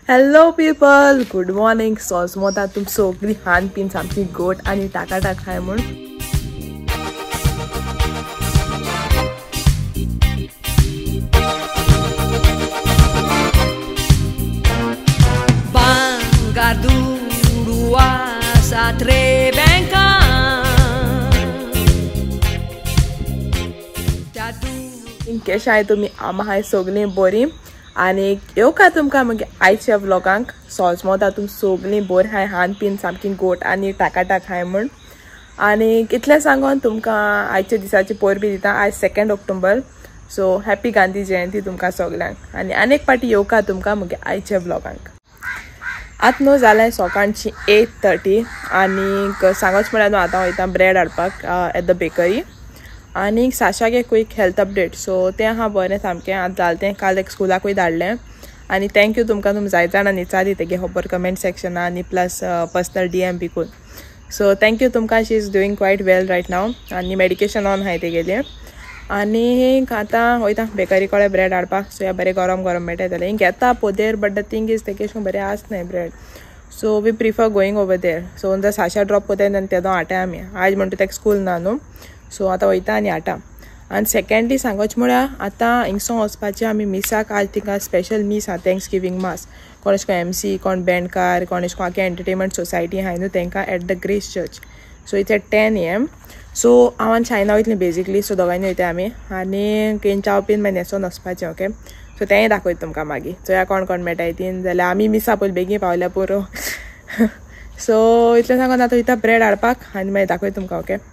Hello people, good morning. सोजमोता तुम सगळी खान पीन सामकी गोट आनी टाकाटाक खाय म्हूण। केशे आहाय तुमी? आमा हाय सगळीं बरी आनी येवका तुमकां मागीर आयच्या व्लॉगांक। सोजमोता तुम सगळीं बरी हाय, हान पीन सामकी गोट आनी टाकाटाक हाय म्हूण। आनी इतलें सांगोन तुमकां आयच्या दिसाची परबी दिता। आयज 2 ऑक्टोबर, सो हॅपी गांधी जयंती तुमकां सगळ्यांक। आनी आनीक पाटी येवका तुमकां मागीर आयच्या व्लॉगांक। आतां न्हू जालें सकाळची 8:30 आनी सांगच म्हळ्यार न्हू आतां वयता ब्रेड हाडपाक एट the bakery. आनी साशाक एक क्वीक हेल्थ अपडेट। सो तें आहा बरें सामकें, आतां जालें तें, काल एक स्कुलाकूय धाडलें। आनी thank you तुमकां, तुमी जायते जाणां विचारली तेगे खबर कमेंट सेक्शना आनी प्लस पर्सनल DM बी करून। सो thank you तुमकां, she is doing quite well right now आनी मेडिकेशन ऑन आहाय तेगेलें। आनी आतां वयता बेकरी कडेन ब्रेड हाडपाक। सो ह्या बरें गरम गरम मेळटा जाल्यार हिंग घेता पोदेर, बट the thing is तेगे अशें बरें आसनाय bread, so we prefer going over there. So जर साशा ड्रॉप कोताय आनी तेदो हाडटा आमी। आयज म्हणटा तेका स्कूल ना न्हू, सो आतां वयता आनी हाडटा। आनी सेकेंडली सांगोच म्हळ्यार आतां हिंगसोन वचपाचें आमी मिसाक। आज तिका स्पेशल मीस आहा, thanks giving मास। कोण एशें कोन्न MC, कोण बँडकार, कोण एशें कोन्न आख्खे एंटरटेनमेंट सोसायटी आहाय न्हू तेंकां at the Grace church. So it's at 10 AM। So हांव आनी शायना वयतलीं बेजिकली, सो दोगांयनी वयता आमी। आनी केन च्याव पीन मागीर न्हेसोन वचपाचें। ओके, सो तेंय दाखयता तुमकां मागीर। चोया कोण कोण मेळटाय तीन जाल्यार आमी मिसा पयलीं बेगीन पावल्या पुरो। सो इतलें सांगोन आतां वयता ब्रेड हाडपाक आनी मागीर दाखयता तुमकां। ओके,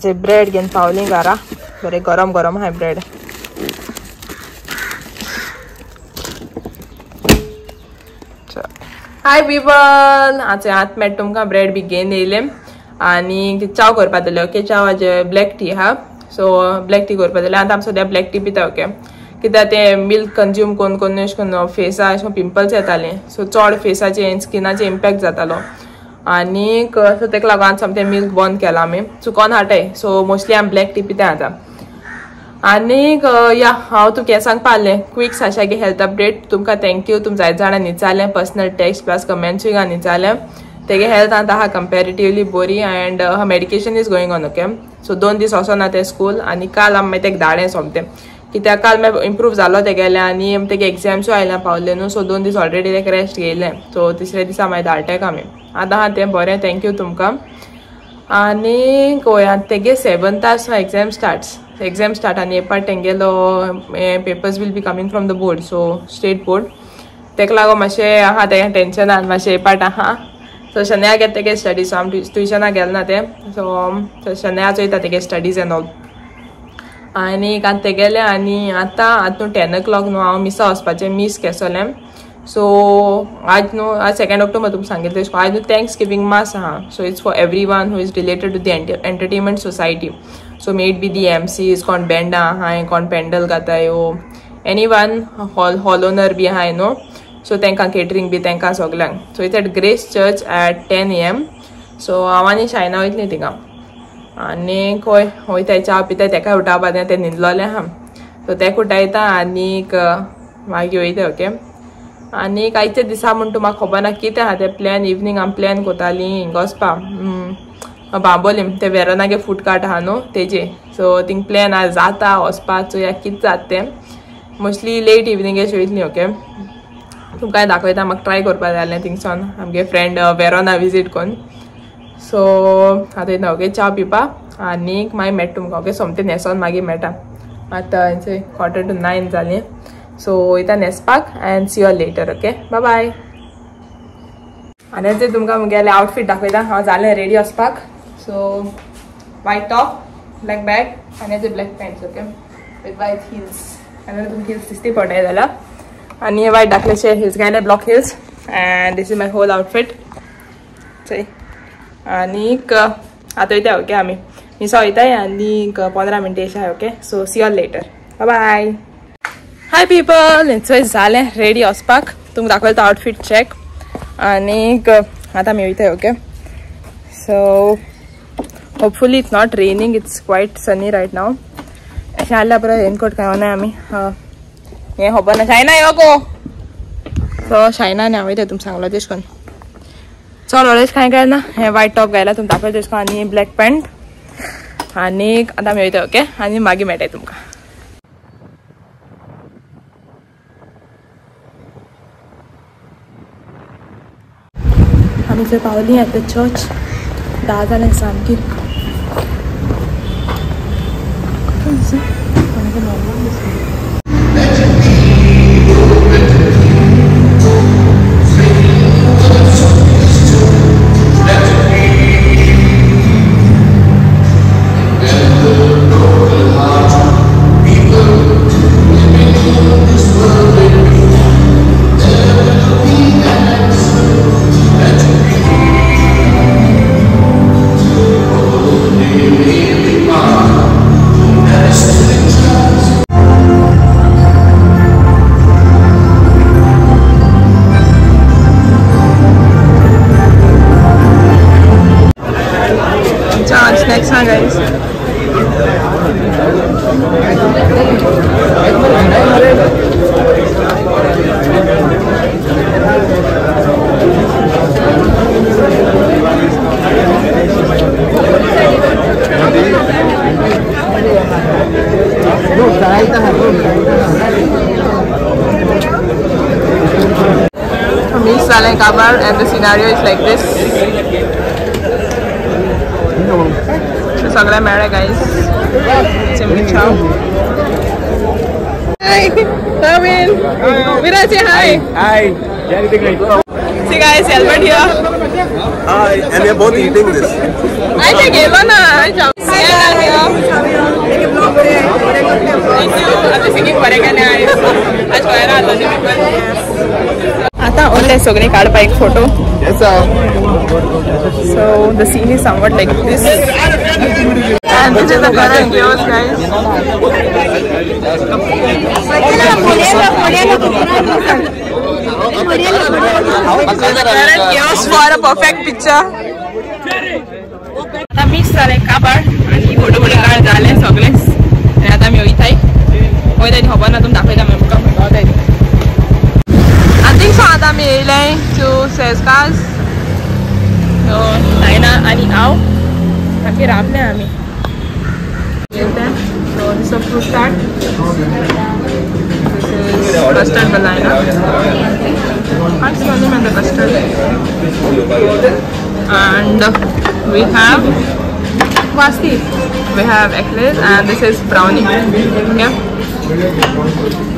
जे ब्रेड घेवन पावली घरा, बरें गरम गरम आहाय ब्रेड। हाय पीपल, आतां आतां मेळटा तुमकां। ब्रेड बी घेवन येयलें आनी च्याव करपा जालें। ओके, च्याव आज ब्लॅक टी आहा, सो ब्लॅक टी करपा जालें। आतां आमी सद्या ब्लॅक टी पिता। ओके, कित्याक तें मिल्क कंज्यूम करून करून अशें करून फेसा अशें करून पिंपल्स येताले, सो चड फेसाचे स्किनाचे इम्पॅक्ट जातालो। आनीक सो तेका लागून सामकें मिल्क बंद केलां आमी, चुकोन हाडटाय। सो मोस्टली आमी ब्लॅक टी पिताय आतां। आनीक या हांव तुमकां हें सांगपा आहलें क्वीक साशागे हेल्थ अपडेट तुमकां। Thank you, तुम जायते जाणां विचारलें, पर्सनल टेक्स्ट प्लस कमेंट्सूय घालून विचारलें। तेगे हेल्थ आतां आहा कंपेरेटिवली बरी and her medication is going on. Okay, so 2 दीस वचोना तें स्कूल आनी काल आमी मागीर तेका धाडलें सोमतें, कित्याक काल मागीर इम्प्रूव जालो तेगेलें आनी तेगे एग्जाम्सूय आयल्या पावले न्हू। सो 2 दीस ऑलरेडी तेका रेस्ट घेयलें, सो तिसऱ्या दिसा मागीर धाडटा आमी। आतां आहा तें बरें, thank you तुमकां। आनी गोंयांत तेगे 7th exam start आनी एक पाट तेंगेलो papers will be coming from the board, so state board. तेका लागून मातशें आहा तें टेंशनान मातशें एक पाट आहा। सो शन्या घेता तेगे स्टडीज, सो आमी ट्युशनाक गेल ना तें, सो शन्या चोयता तेगे स्टडीज एंड ऑल। आनी आतां तेगेलें आनी आतां आतां न्हू 10 o'clock न्हू हांव मिसा वचपाचें, मीस केसोलें। सो आज न्हू आज 2 ऑक्टोबर तुमकां सांगितलें, आज न्हू thanks giving मास आहा। So it's for every one who is related to the entertainment society. So may it be the MCs, कोण बँडां आहाय, कोण पेंडल घाताय, ओ एनी वन हॉल ओनर बी आहाय न्हू, सो तेंकां केटरींग बी तेंकां सगल्यांक। So it's at Grace church at 10 AM। So हांव आनी शायना वयतलीं थिंगा। आनी खंय वयताय च्या पिताय, तेकाय उठावपा तें न्हिदलोलें आहा, सो तेका उठायता आनीक मागीर वयता। ओके, आनी आयच्या दिसा म्हूण म्हाका खबर ना कितें आहा तें प्लॅन। इवनींग आमी प्लॅन कोतालीं हिंगा वचपा बांबोलीम, ते वेरोनागे फूड कार्ट आहा न्हू तेजे। सो थिंग प्लॅन आज जाता वचपा, चोया कितें जाता तें। मोस्टली लेट इवनींग अशें वयतलीं। ओके, तुमकां दाखयता, म्हाका ट्राय करपा जाय जालें थिंगसान आमगे फ्रेंड वेरोना विजीट करून। सो आतां वयता ओके च्या पिवपा आनीक मागीर मेळटा तुमकां। ओके, सोमतें न्हेसोन मागीर मेळटा। आतां 8:45 जालीं, सो वयता न्हेसपाक and see you later. Okay, bye bye. आनी ते तुमकां मुगेलें आउटफीट दाखयता। हांव जालें रेडी वचपाक। So white top, black bag आनी ते black pants. Okay, with white heels. आनी तुमकां हिल्स दिसती पडटाय जाल्यार। आनी हे वायट दाखलेशे hills घायले, block heels. And this is my whole outfit. चय आनीक आतां वयता। ओके, आमी मिसा वयताय आनीक 15 मिनटां अशें आहाय। Okay, so see you later, bye bye. Hi people, चोय जालें रेडी वचपाक। तुमकां दाखयता आउटफीट चॅक। आनीक आतां आमी वयताय. Okay so hopefully it's not raining, it's quite sunny right now. अशें आहल्यार बरो रेनकोट काय ना आमी हें खबर ना. शायना यो गो. सो शायना आनी हांव वयताय तुमकां सांगलो तेश कोन्न. चल ऑलवेज कांय काय ना, हें वायट टॉप घायला तुमकां दाखयता तेश कोन्न आनी ब्लॅक पॅन्ट आनीक आतां आमी वयता. ओके आनी मागीर मेळटाय तुमकां. आमी थंय पावली एट the church. 10 जालें सामकी. Next one, guys. Miss Saleh Kabar, and the scenario is like this. सगळं मेळ्ळें guys. Simply chow. Hi, Tawin. Viraj, say hi. Hi. See guys, Albert here. Hi, and we are both eating this. I think Elona. Thank you. आता singing बरें काय नाही आज कळना आलो people. आता ओले सगळे काढपा एक photo. Yes sir. So the scene is somewhat like this. And this is the current chaos, guys. The current chaos for a perfect picture. आता मिक्स जालें काबार आनी फोटो फोटो काड जालें सगळें. आनी आतां आमी वयताय. वयताय खबर ना तुमकां दाखयता मागीर मुखार खंय पावताय. I think so आतां आमी येयले टू सेस्कास. सो सायना आनी हांव सामकें रावले आमी. So this is a fruit tart. This is custard banana. Can't smell them and the custard. And we have Vasti. We have eclairs and this is brownie. Okay.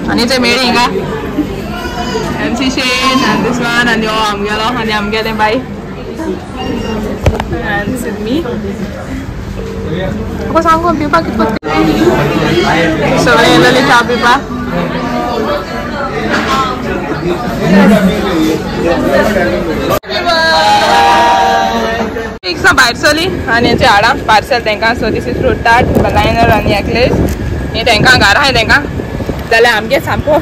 And it's a meringa. MC Shane and this one and yo amgelo and amgele bye. And this is me. Ako saan ko pipa kitpot. So येयलेली च्या पिवपा. एक भायर सरली आनी हेंचे हाडा parcel तांकां. So this is fruit tart, banana आनी एक्लेस. हे तांकां घरा आहाय तांकां जाल्यार आमगे सामको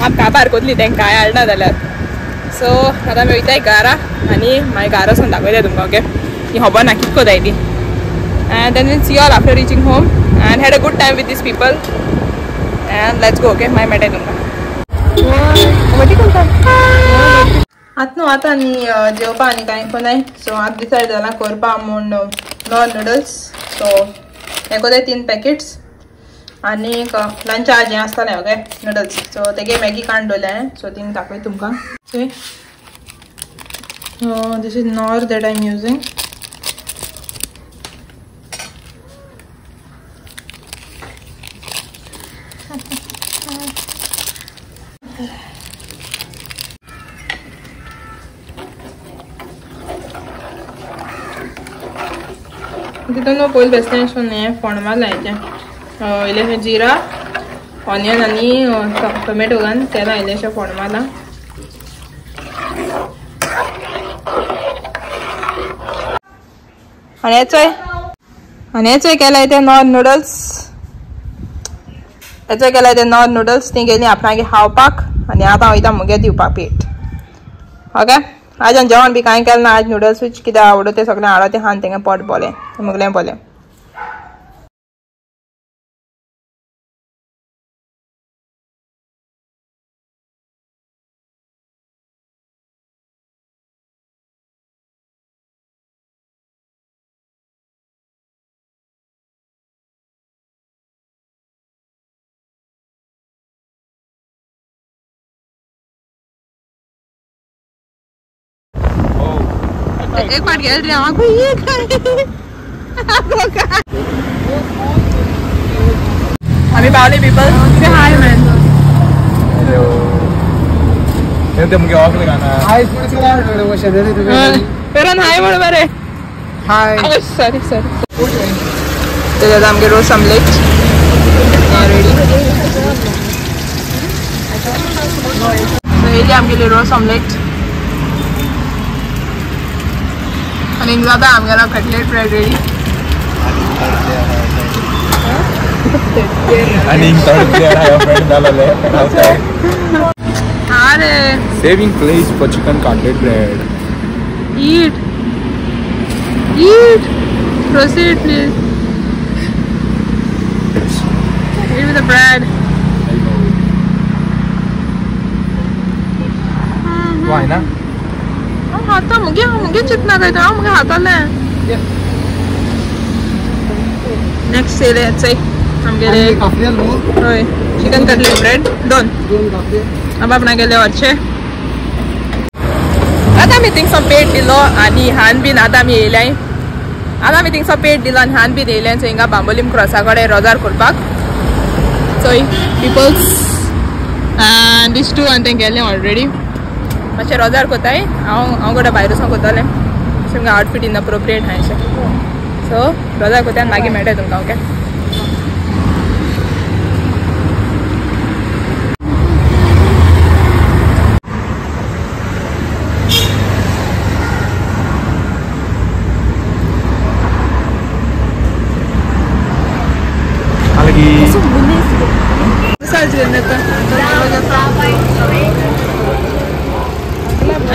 आम काबार कोतली तांकां कांय हाडना जाल्यार. सो आतां आमी वयताय घरा आनी मागीर घरा वचून दाखयता तुमकां. ओके ही खबर ना कितको जाय ती. And then we'll see you all after reaching home and had a good time with these people. And let's go, okay? My मेटाय तुमकां. आतां न्हू आतां आनी जेवपा आनी कांय कोनाय. सो आतां डिसायड जालां करपा म्हूण नॉन नुडल्स. सो हें कोताय 3 पॅकेट्स आनी लंचा जें आसतालें. Okay noodles. सो तेगे मॅगी काडून दवरलें हांवें. सो तीं दाखय तुमकां. So this is Knorr that I am using. तितून न्हू पयलीं बेश्टें अशें हें फोण मारलां हेचें इल्लेशें जिरा, ऑनियन आनी टोमॅटो घालून तेलां इल्लेशें फोण मारलां. आनी हेचोय केलाय ते नॉर नुडल्स. हेचोय केलाय ते नॉर नुडल्स. ती गेली आपणागे खावपाक आनी आतां वयता मुगे दिवपाक पेट. ओके आज हांवें जेवण बी कांय केलें ना. आज नुडल्सूच कितें आवडो तें सगळें हाडो तें खावन तेंगे पोट बोलें मुगलें बोलें. एक बार गेल रे हांव ये काय आमी पावले people. Say hi man. Hello. ते मुगे ऑफ गाना हाय पेरन हाय म्हण बरे. Hi sorry sorry. ते दादा आमगे रोस ऑमलेट रेडी. सो येयली आमगेली रोस ऑमलेट आणि जाता आमगेला कटलेट ब्रेड रेडी. आणि थर्ड प्लेयर आहे फ्रेंड झालेले. अरे saving place for chicken cutlet bread. Eat eat proceed please. Eat with the bread. Why ना खाता मुगे मुगे चितना काय हांव मुगे खातालें. नेक्स्ट येयले चय आमगेले हय चिकन कटलेट ब्रेड दोन आमी आपणा गेले व्हरचे. आतां आमी थिंगसो पेट दिलो आनी हान बीन आतां आमी येयल्याय. आतां आमी थिंगसो पेट दिलो आनी हान बीन येयल्याय. सो हिंगा बांबोलीम क्रॉसा कडेन रोजार करपाक. चोय पिपल्स दीस टू आनी तें गेलें ऑलरेडी. मातशें रोजार कोताय हांव हांव गोडा भायर वचोन कोतालें अशें मुगे आउटफीट इनअप्रोप्रिएट आहा अशें. सो रोजार कोताय आनी मागीर मेळटा तुमकां. ओके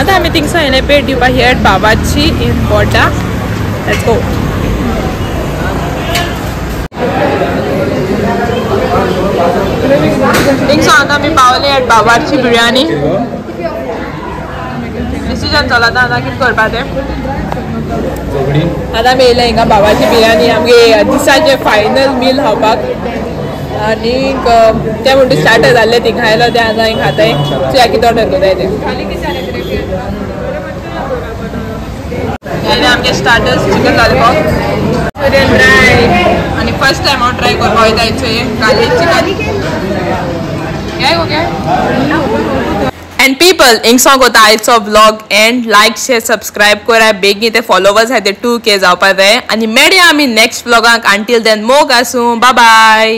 आतां आमी थिंगसो येयले पेट दिवपाक here बाबाची इन बोर्डा. Let's go. थिंगसो आतां आमी पावले एट बाबाची बिरयानी. डिसिजन चलता आतां कितें करपा तें. आतां आमी येयले हिंगा बाबाची बिरयानी आमगे दिसाचें फायनल मील खावपाक. आनीक ते म्हणटा स्टार्टर जाल्ले थिंगा आयलो ते आतां हिंग खाताय. चोया कितें ऑर्डर करताय ते. येयले आमगे स्टार्टर्स चिकन लॉलीपॉप ड्राय आनी फर्स्ट टायम हांव ट्राय करपाक वयता चोय garlic chicken. Okay and people हिंगसो कोता आयचो vlog and like share subscribe करा. बेगीन ते फॉलोवर्स आहाय ते 2K जावपा जाय. आनी मेळया आमी नेक्स्ट व्लॉगाक. अंटील then मोग आसूं. बाय बाय.